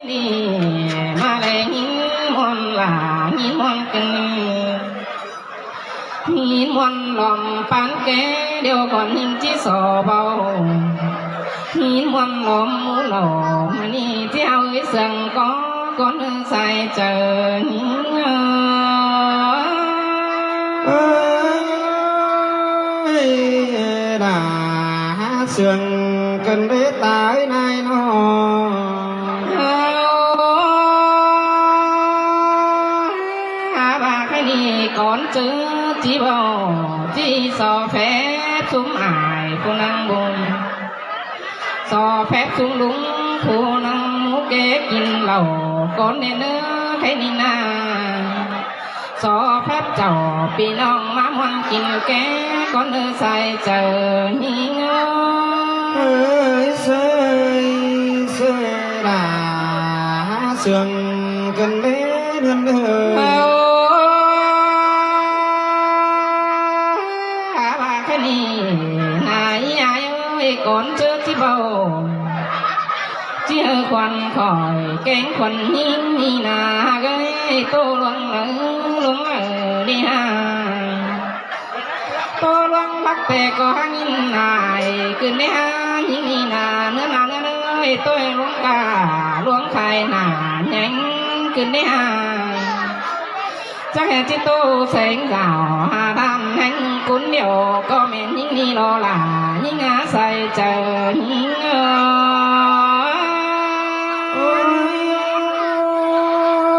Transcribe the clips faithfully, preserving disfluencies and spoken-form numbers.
ꞌnị ꞌmá ꞌlẹ ꞌnghín ꞌmuôn lả, ꞌnghín ꞌmuôn ꞌcứn, ꞌnghín ꞌmuôn lom pán ké, ꞌlẹo ꞌcốn ꞌnhính ꞌchí so báu, ꞌnghín ꞌmuôn lom ꞌmú lảu, ꞌmự ꞌnị ꞌchí hảư ꞌsướng có, ꞌcốn ꞌnư sai chaư ꞌnhính ơi. Ơi, đa hák ꞌsướng ꞌcứn bế tai nai ꞌnọ. Ơ, ꞌva ꞌkhạy ꞌnị ꞌcốn ꞌchớ ꞌchí báu, ꞌchí so phép súng ải phủ ꞌnăng bung, so phép súng lung phủ ꞌnăng ꞌmú ké kin lảu, ꞌcốn ꞌnị ꞌnớ ꞌkhạy ꞌnị ꞌna. So phép chảu ꞌpi ꞌnọng ꞌmá ꞌmuôn kin ké, ꞌcốn ꞌnư sai chaư ꞌnhính ơi. Ơi, sơi, sơi đa hák ꞌsướng ꞌcứn bế ꞌnưn ơi. Ơ, ꞌva ꞌkhạy ꞌnị nai ải ơi, ꞌcốn ꞌchớ ꞌchí báu, ꞌchí hảư khuôn khỏi kéng khuôn ꞌnhính ꞌnị ꞌna ꞌhặc ơi, tô ꞌluống ꞌnớ, ꞌluống ꞌnớ đi ha. Tô ꞌluống bắc ꞌtẹ ꞌcọ hák ꞌnhính nai ꞌcứn đi ha, ꞌnhính ꞌnị ꞌna ꞌnớ ꞌna ꞌnớ ơi, tô ꞌluống ca, ꞌluống khai ꞌna ꞌnhéng ꞌcứn đi ha. Chắc ꞌhẹ ꞌchí tô seng dảo ha đam ꞌhéng cún điêu ꞌcọ ꞌmen ꞌnhính ꞌnị lo lả, ꞌnhính ꞌna sai chaư ꞌnhính ơi. Ôi,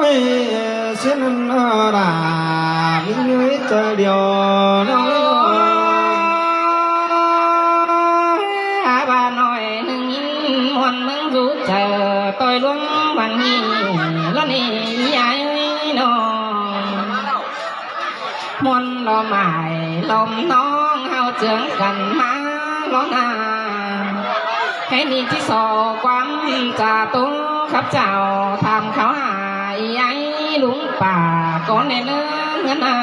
ôi, xiến ăn đa ꞌnhính ơi chaư điêu ꞌnọ. Ơi, ꞌva ꞌnọi ꞌnưng ꞌnhính ꞌmuôn ꞌmướng dú chaư ꞌtoi ꞌluống bang ꞌnị, ꞌlụk ꞌnị ꞌnị ải ơi ꞌnọ. ꞌMuôn lom ải lom ꞌnọng ꞌháu ꞌchương căn ꞌmá ꞌló ꞌna. ꞌKhạy ꞌnị ꞌchí so ꞌquám cha ꞌtố khắp chảu tham kháo ha ꞌi ải lung pả ꞌcốn ꞌnị ꞌnớ ꞌnớ ꞌna.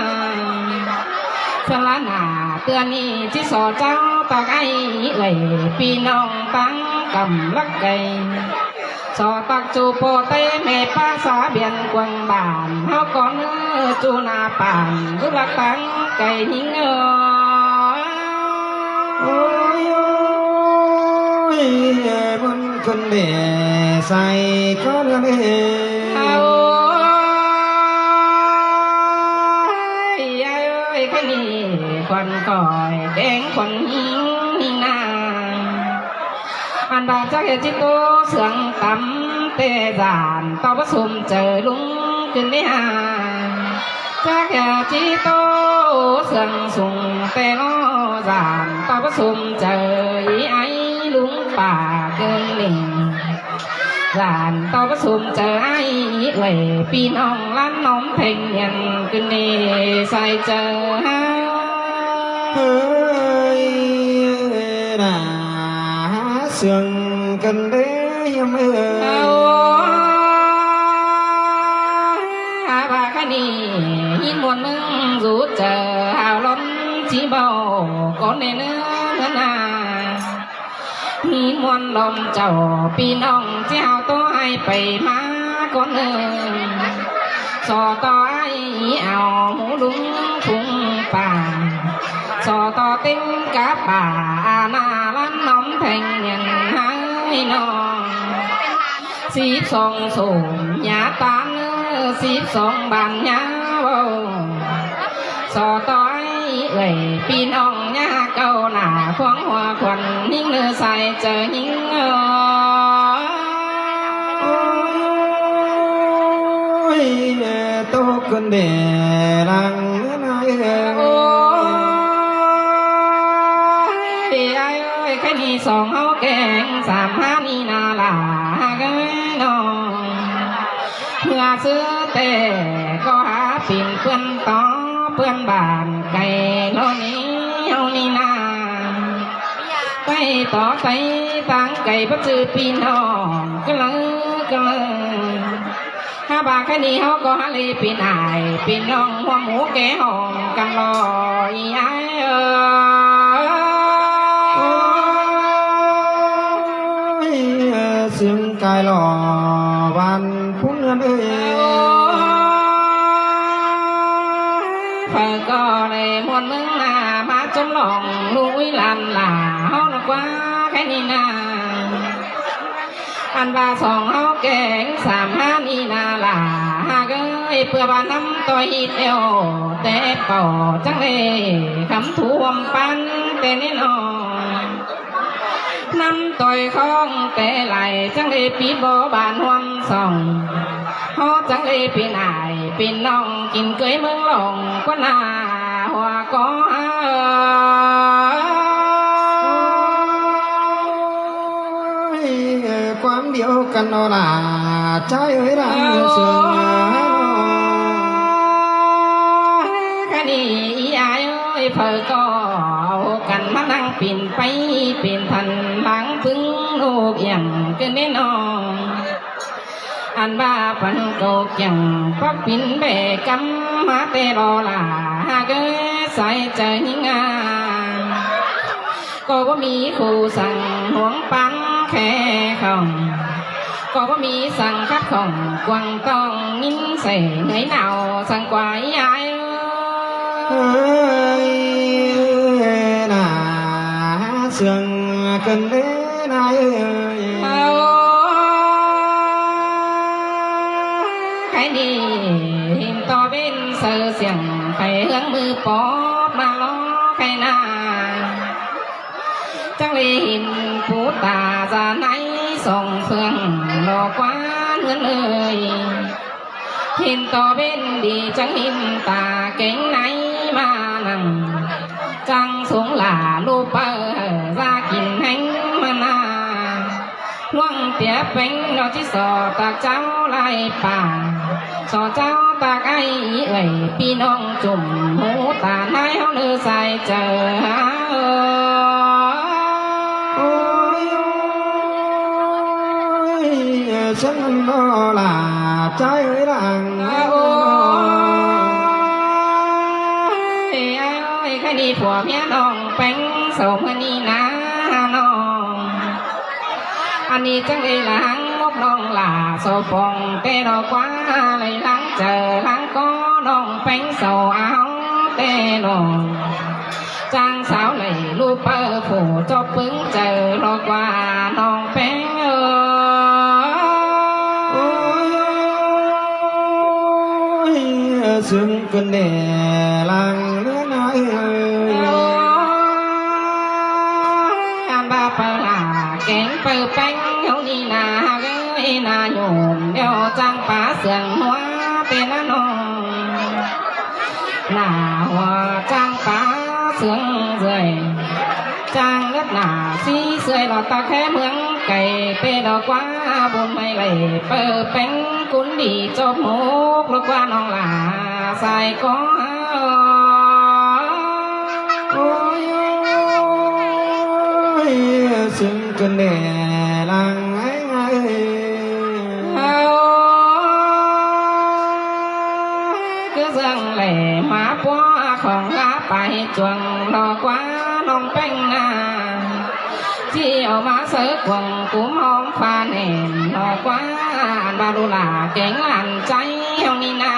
Sá ꞌla ꞌna ꞌtưa ꞌnị ꞌchí so chảu tặc ải ꞌlới ꞌpi ꞌnọng ꞌtáng căm lắc cay. So tặc ꞌchu ꞌpo ꞌTáy ꞌme ꞌpá sa biên quảng bản ꞌháu ꞌcọ ꞌnớ ꞌchu ꞌna bản ꞌlụk lắc ꞌtáng cay ꞌnhính ơi. Ôi, ôi, ꞌmuôn ꞌcứn bế sai ꞌcốn ꞌnơ. Ơ, ơi, ơi, ꞌkhạy ꞌnị khuôn khỏi kéng khuôn ꞌnhính ꞌnị ꞌna. Ăn ꞌva chắc ꞌhẹ ꞌchí tô ꞌsướng tắm ꞌtẹ dản ꞌto báu sôm chaư lung ꞌcứn đi ha. Chắc ꞌhẹ ꞌchí tô ꞌsướng sung ꞌtẹ ꞌló dản ꞌto báu sôm chaư ꞌi ải lung pả ꞌcứn ꞌnị. Dản ꞌto báu sôm chaư ải ꞌlới ꞌpi ꞌnọng ꞌlán ꞌnọm thanh niên ꞌcứn ꞌnị sai chaư ha. Ơi, đa hák ꞌsướng ꞌcứn bế hiêm ơi. Ơ, ꞌva ꞌkhạy ꞌnị ꞌnhính ꞌmuôn ꞌmướng dú chaư hảư ꞌlón ꞌchí báu ꞌcốn ꞌnị ꞌnớ ꞌnớ ꞌna. ꞌNhính ꞌmuôn lom chảu ꞌpi ꞌnọng ꞌchí hảư ꞌtố ải pay ꞌmá ꞌcốn ꞌnưng. So ꞌto ải au ꞌmú lung phung pả. So ꞌto ꞌtếng cắp pả a ꞌna ꞌlán ꞌnọm thanh niên ꞌhái ꞌnọng. Síp song sôm nhá ꞌtáng, síp song bản nhá ꞌvạu. So ꞌtoi ꞌlới ꞌpi ꞌnọng nhá ꞌcau nả khuang hua khuôn ꞌnhính ꞌnư sai chaư ꞌnhính ơi. Ôi, tô ꞌcứn bế lăng ơi. Ôi, ải ơi, ꞌkhạy ꞌnị song ꞌháu kéng sam ꞌhá ꞌnị ꞌna lả ꞌhặc ới ꞌnọng. ꞌMưa ꞌsứ ꞌtẹ ꞌcọ hák pên ꞌpươn tó ꞌpươn bản cay ꞌló ꞌnị ꞌháu ꞌnị ꞌna. ꞌTáy tó ꞌTáy ꞌtáng cay báu ꞌchư ꞌpi ꞌnọng ꞌcọ ꞌlới ꞌcọ ꞌlới. ꞌHá ꞌva ꞌkhạy ꞌnị ꞌháu ꞌcọ hák ꞌlới pên ải pên ꞌnọng ꞌmá ꞌmú ké hỏm căn ꞌló ꞌi ải ơi. Ôi, ꞌsướng cai lỏ van Phung ơn ơi, ꞌpưa ꞌcọ đảy ꞌmuôn ꞌmướng ꞌna ꞌmá chốm lỏng ꞌlụk ꞌlán lả ꞌháu ꞌnọ ꞌquá khay ꞌnị ꞌna. Ăn ꞌva sỏng ꞌháu kéng sam ꞌhá ꞌnị ꞌna lả ꞌhặc ới, ꞌpưa ꞌva ꞌnăm ꞌtoi ꞌhịt ꞌlẹo té pảu chắng đảy khắm thu ꞌhuôm ꞌpán té ꞌnị ꞌnọ. ꞌNăm ꞌtoi khong té lai chắng đảy píp bók bản ꞌhuôm sỏng, ꞌháu chắng đảy pên ải pên ꞌnọng kin ꞌcới ꞌmướng lỏng ꞌquá ꞌna ꞌhua ꞌcọ. Ôi, ꞌquám điêu căn ꞌnọ lả ꞌchái ới, lả ꞌnị sương. Khay ꞌnị ꞌi ải ới, ꞌpưa ꞌcọ au căn ꞌmá ꞌnăng pên pay pên thân lăng ꞌpứng ꞌlụk iẻng ꞌcứn ꞌnị ꞌnọ. Ăn ꞌva păn ꞌcọ kiẻng pắc pín bẻ cắm ꞌmá té lo lả ꞌhặc ới, sai chaư ꞌnhính a. ꞌCọ báu ꞌmí khu săng ꞌhuống ꞌpán khe khỏng, ꞌcọ báu ꞌmí săng khắt khỏng quăng ꞌtong ꞌnghín sẻ ꞌngới nảo săng ꞌquá ꞌi ải ới. Ơi, lả sương ꞌcứn ꞌlế ꞌna ơi. Ơ, khay ꞌnị hên ꞌto ꞌvến saư siẻng khay ꞌhướng ꞌmự póp ꞌmá lo khay ꞌna. Chắng đảy hên pú ta da ꞌnáy sỏng phương lo ꞌquá ꞌngớn ơi. Hên ꞌto ꞌvến đi chắng hên ta kéng ꞌnáy ꞌmá ꞌnăng, chắng sung lả ꞌlụk ꞌpưa da kin ꞌhéng ꞌmá ꞌna. ꞌLuống tiế péng ꞌnọ ꞌchí so ꞌtặc chảu lai pả, so chảu ꞌtặc ải ꞌới ꞌpi ꞌnọng chum ꞌmú ta ꞌnái ꞌháu ꞌnớ sai chaư. Ôi, ôi, sương ꞌnọ lả ꞌchái ới, lăng. Ơ, ôi, ơi ơi, khay ꞌnị phua ꞌmía ꞌnọng péng sổ ꞌmưa ꞌnị ꞌna ꞌnọng. Ăn ꞌnị chắng đảy lăng mốc ꞌnọng lả sổ pong té lo ꞌquá, lai lăng chaư lăng ꞌcọ ꞌnọng péng sổ au té lo. Chắng sau lai ꞌlụk ꞌpưa phủ ꞌchọ ꞌpứng chaư lo ꞌquá ꞌnọng péng ơi. Ôi, sương ꞌcứn ꞌlế lăng ꞌnớ ꞌna ơi. Ơ, ăn ꞌva ꞌpưa lả kéng ꞌpưa péng ꞌháu ꞌnị ꞌna ꞌhặc ới, ꞌna nhôm ꞌlẹo chắng pá sương ꞌhua té ꞌna ꞌnọng. ꞌNa ꞌhua chắng pá sương ꞌdới, chắng ꞌlớt ꞌna sí sưới lo ꞌtặc khé ꞌmướng cay té lo ꞌquá bun ꞌmạy lai ꞌpưa péng cún đi chốp mốc lo ꞌquá ꞌnọng lả sai ꞌcọ. Ôi, ôi, sương ꞌcứn ꞌlế lăng ới. Cứ dâng lẻ ꞌmá ꞌpúa khong ꞌlá pay chuông lo ꞌquá ꞌnọng péng ꞌna. ꞌChí au ꞌmá sáư cuông cúm ꞌhóm pha nẻn lo ꞌquá ăn ꞌva ꞌlụk lả kéng ꞌlán ꞌchái ꞌháu ꞌnị ꞌna.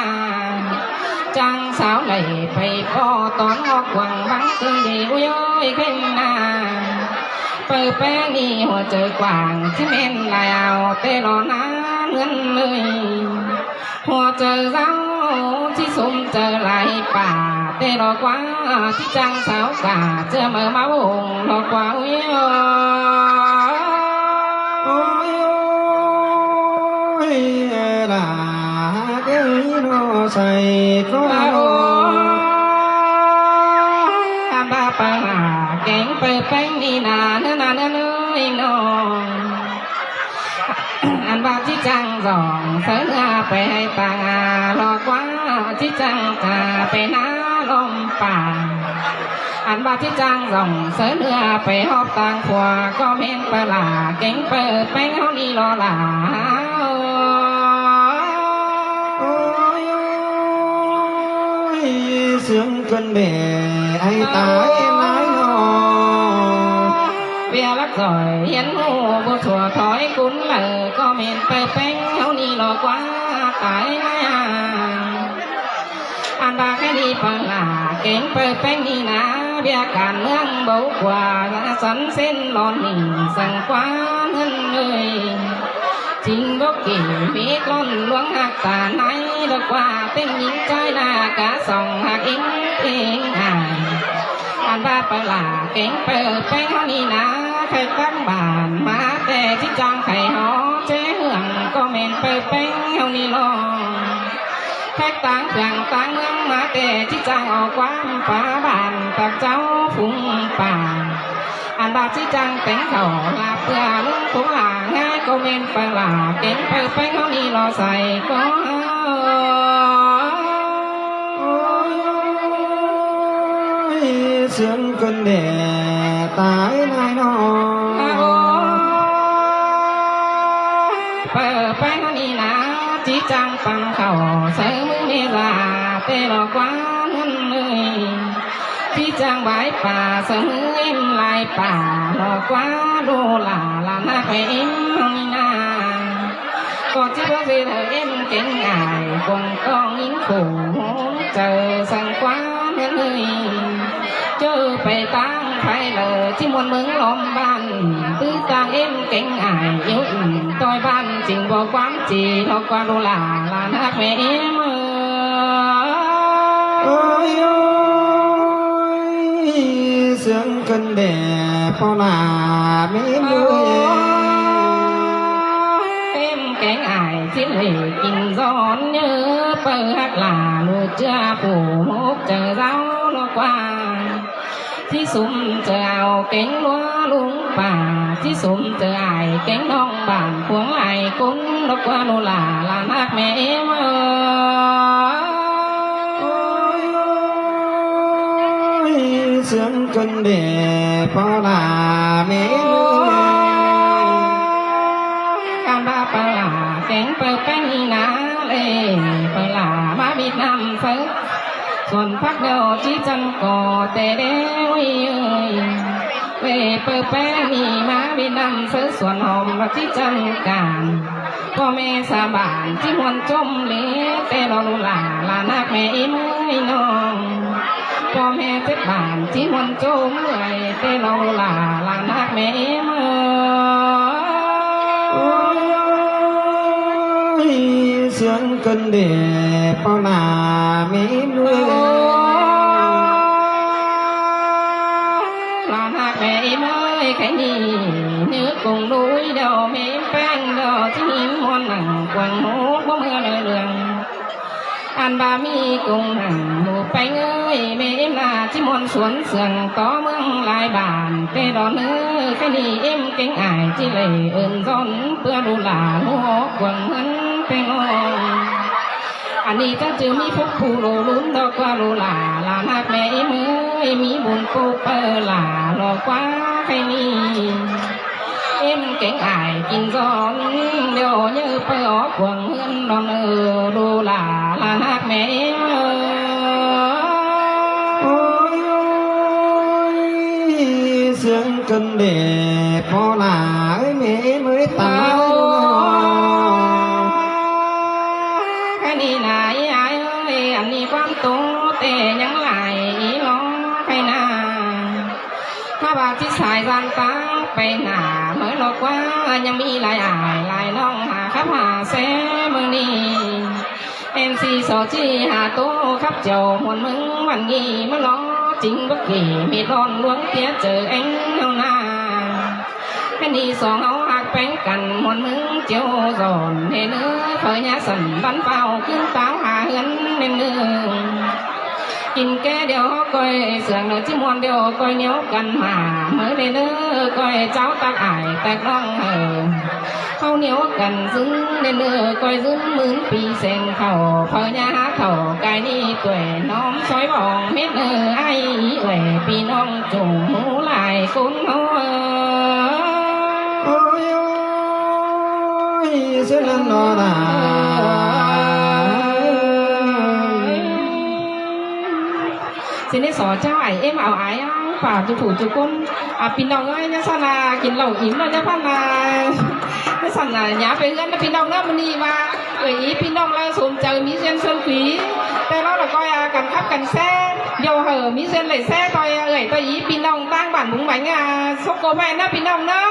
Chắng sau lai pay ꞌpo tón ók cuông bắng ꞌtứ đi ui ơi khén ꞌna. ꞌPưa péng ꞌnị ꞌhua chaư quảng ꞌchí ꞌmen lai au té lo ꞌna ꞌngớn ơi. ꞌHua chaư dáo ꞌchí sôm chaư lai pả té lo ꞌquá, ꞌchí chắng sau cả ꞌchưa ꞌmưa ꞌmá ung lo ꞌquá ui ơi. Ôi, ôi, lả ꞌcới ꞌnọ sai ꞌcọ. Ăn ꞌva ꞌpưa lả kéng ꞌpưa péng ꞌnị ꞌna ꞌnớ ꞌna ꞌnớ ꞌnớ ꞌnị ꞌnọng. Ăn ꞌva ꞌchí chắng dỏng sáư ꞌnưa pay hảư tang a lo ꞌquá, ꞌchí chắng cả pay ꞌná ꞌlóm pả. Ăn ꞌva ꞌchí chắng dỏng sáư ꞌnưa pay hóp tang phua ꞌcọ ꞌmen ꞌpưa lả kéng ꞌpưa péng ꞌháu ꞌnị lo lả. Ôi, ôi, sương ꞌcứn ꞌlế ai tai nai ꞌnọ. ꞌViạk lắc doi hiến ꞌhụ ꞌbô sua thói cún lả ꞌcọ ꞌmen ꞌpưa péng ꞌháu ꞌnị lo ꞌquá. Ải lai a, ăn ꞌva ꞌkhạy đi ꞌpưa lả kéng ꞌpưa ꞌpéng ꞌnị ꞌna, ꞌviạk cản ꞌmướng báu ꞌquá, sắn sến lon ꞌnị săng ꞌquá ꞌngớn ꞌnới. Chính bốc kỉ mết lon luống ꞌhặc ta nái, đa ꞌquá ꞌtếng ꞌnhính ꞌchái ꞌna cá song ꞌhặc ính ꞌtếng ải. Ăn ꞌva ꞌpưa lả kéng ꞌpưa ꞌpéng ꞌháu ꞌnị ꞌna, ꞌkhạy ꞌtáng bản ꞌmá ꞌtẹ ꞌchí ꞌchang khay ꞌháu ꞌchế hương ꞌcọ ꞌmen ꞌpưa ꞌpéng ꞌháu ꞌnị lo. ꞌKhạy ꞌtáng phường ꞌtáng ꞌmướng ꞌmá ꞌtẹ ꞌchí ꞌchang au ꞌquám pá bản ꞌtặc cháu phung pả. Ăn ꞌva ꞌchí ꞌchang téng khảu ꞌlạ ꞌpưa ꞌlống khú lả ꞌngai ꞌcọ ꞌmen ꞌpưa lả kéng ꞌpưa ꞌpéng ꞌháu ꞌnị lo sai ꞌcọ. Ôi, sướng cơn đẻ tái lai ꞌnọ. Ôi, ꞌpưa ꞌpéng ꞌnị ꞌna, ꞌchí ꞌchang păng khảu sáư ꞌmướng ꞌmí dả ꞌtẹ lo ꞌquá ꞌngớn ꞌnới. ꞌChí ꞌchang bái pả sáư ꞌmướng ꞌếm lai pả lo ꞌquá ꞌlụk lả ꞌlạ ꞌnặc ꞌmẹ ꞌếm ꞌnị ꞌna. ꞌCọ ꞌchí báu ꞌdệt hảư ꞌếm kéng ải cuông ꞌcọ ꞌnghín khổ hốm chaư săng ꞌquá ꞌngớn ꞌnới. ꞌChớ pay ꞌtáng pay lả ꞌchí ꞌmuôn ꞌmướng ꞌlóm bản, ꞌtứ ꞌtáng ꞌếm kéng ải iu ứn ꞌtoi bản chính báu ꞌquám ꞌchí lo ꞌquá ꞌlụk lả ꞌlạ ꞌnặc ꞌmẹ ꞌếm ơi. Ôi, ôi, sướng cơn đẻ ꞌpo lả ꞌmẹ ꞌếm ơi. Ôi, ꞌếm kéng ải ꞌchí lả kin dón ꞌnhớ ꞌpưa ꞌhặc lả ꞌlụk ꞌchưa phủ hốp chaư dáo lo ꞌquá. ꞌChí sôm chaư au kéng ꞌlúa ꞌluống pả, ꞌchí sôm chaư ải kéng ꞌnọng bản cuông lai ꞌcốn lo ꞌquá ꞌlụk lả ꞌlạ ꞌnặc ꞌmẹ ꞌếm ơi. Ôi, sướng cơn đẻ ꞌpo lả ꞌmẹ ꞌếm ơi. Ăn ꞌva ꞌpưa lả kéng ꞌpưa ꞌpéng ꞌnị ꞌna, ꞌlẹ ꞌpưa lả ꞌmá Việt Nam sáư suôn phắc đao ꞌchí ꞌchăn ꞌcọ ꞌtẹ đé ꞌhới ơi. ꞌLẹ ꞌpưa ꞌpéng ꞌnị ꞌmá Việt Nam sáư suôn hom lo ꞌchí ꞌchăn cản. ꞌPo ꞌme sa bản ꞌchí ꞌmuôn ꞌchốm ꞌlế ꞌtẹ lo ꞌlụk lả ꞌlạ ꞌnặc ꞌmẹ ꞌếm ơi ꞌnọng. ꞌPo ꞌme chết bản ꞌchí ꞌmuôn ꞌchốm ꞌlới ꞌtẹ lo ꞌlụk lả ꞌlạ ꞌnặc ꞌmẹ ꞌếm ơi. Ôi, sướng cơn đẻ ꞌpo lả ꞌmẹ ꞌếm ơi. Ôi, ꞌlạ ꞌnặc ꞌmẹ ꞌếm ơi, ꞌkhạy ꞌnị ꞌnhớ cuông núi đao ꞌmẹ ꞌếm ꞌpéng đao ꞌchí ꞌnhính ꞌmuôn nẳng cuông ꞌmốc báu ꞌmưa lơi lương. Ăn ꞌva ꞌmí cuông nẳng ꞌmụ ꞌpéng ơi, ꞌmẹ ꞌếm ꞌna ꞌchí ꞌmuôn suôn sương tó ꞌmướng lai bản ꞌtẹ đon ơi, ꞌkhạy ꞌnị ꞌếm kéng ải ꞌchí lả ơn dón ꞌpưa ꞌlụk lả ꞌlụk cuông ꞌhướn ꞌpéng ơi. Ăn ꞌnị ꞌchớ ꞌchư ꞌmí phúc phủ ꞌlụk ꞌlún lo ꞌquá ꞌlụk lả ꞌlạ ꞌnặc ꞌmẹ ꞌếm ơi, ꞌmí bun ꞌpộ ꞌpưa lả lo ꞌquá ꞌkhạy ꞌnị. Êm kéng ải kin dón, ꞌlẹo ꞌnhớ ꞌpưa ók cuông ꞌhướn ꞌnọng ơ, ꞌlụk lả ꞌlạ ꞌnặc ꞌmẹ ꞌếm ơi. Ôi, ôi, sướng cơn đẻ ꞌpo lả ơi, ꞌmẹ ꞌếm ơi, tẳng ơi. Ôi, ꞌkhạy ꞌnị nả ải ơi, ăn ꞌnị ꞌquám ꞌtố ꞌtẹ ꞌnhắng lai ꞌnị lo ꞌkhạy nả. ꞌKhạy ꞌva ꞌchí sai ꞌdan ꞌtáng pay nả ꞌmới lo ꞌquá, ꞌnhắng ꞌmí lai ải lai ꞌnọng hả khắp hả ꞌsé ꞌmướng ꞌnị. Em ꞌsị so ꞌchí hả ꞌtố khắp chảu ꞌmuôn ꞌmướng ꞌvặn ꞌnị ꞌmá lo chính báu kỉ mết lon ꞌluống ꞌtiếc chaư ꞌéng ꞌnọng nả. ꞌKhạy ꞌnị song ꞌháu ꞌhặc ꞌpéng căn ꞌmuôn ꞌmướng ꞌchưa dọn ꞌnê ꞌnớ, phaư ꞌnhá sẳn bắn pháo ꞌcứn táo hả ꞌhướn ꞌnê ꞌnớ. Kin ké điêu ꞌháu ꞌcoi sương ꞌnớ ꞌchí ꞌmuôn điêu ꞌcoi ꞌnéo căn mả ꞌmới ꞌnê ꞌnớ, ꞌcoi chảu ꞌtặc ải ꞌtặc ꞌnọng hả. ꞌHáu ꞌnéo căn ꞌdứn ꞌnê ꞌnớ, ꞌcoi ꞌdứn ꞌmướng pi sên khảu, phaư ꞌnhá hák khảu cai ꞌnị tuổi ꞌnọm sói bỏng mết ꞌnớ, ải ꞌi ꞌuổi ꞌpi ꞌnọng chủng ꞌmú lai ꞌcốn ꞌháu ơ. Ôi, ôi, ꞌsướng ꞌnặn ꞌnọ nả. ꞌSướng ꞌnặn so ꞌchá ải ꞌếm au ải ꞌpả ꞌchu phủ ꞌchu ꞌcốn. À, ꞌpi ꞌnọng ơi, ꞌnhá săn kin lảu ỉm ꞌnớ ꞌnhá ꞌphắn ꞌnớ. ꞌNhá săn ꞌnhá pay ꞌhướn ꞌnớ ꞌpi ꞌnọng ꞌnớ, ꞌmự ꞌnị ꞌva ꞌi ꞌpi ꞌnọng ꞌlạ số Cắp căn share, dô hảư ꞌmí ꞌduyên đảy share ꞌtoi ꞌới ꞌtoi ꞌnị ꞌpi ꞌnọng ꞌtáng bản Búng Bánh, à, sốp cô ꞌmạy ꞌnớ ꞌpi ꞌnọng ꞌnớ.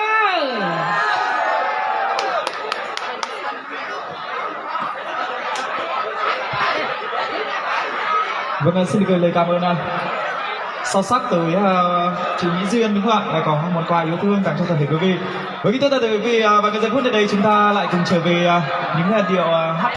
Vâng, à, xin được gửi lời cảm ơn, à, sâu sắc tới, à, chị Mỹ Duyên đúng không ạ? Là có món quà yêu thương tặng cho toàn thể quý vị. Với cái tết thật, quý vị, à, và cái giây phút này đây chúng ta lại cùng trở về, à, những, à, điệu, à, hát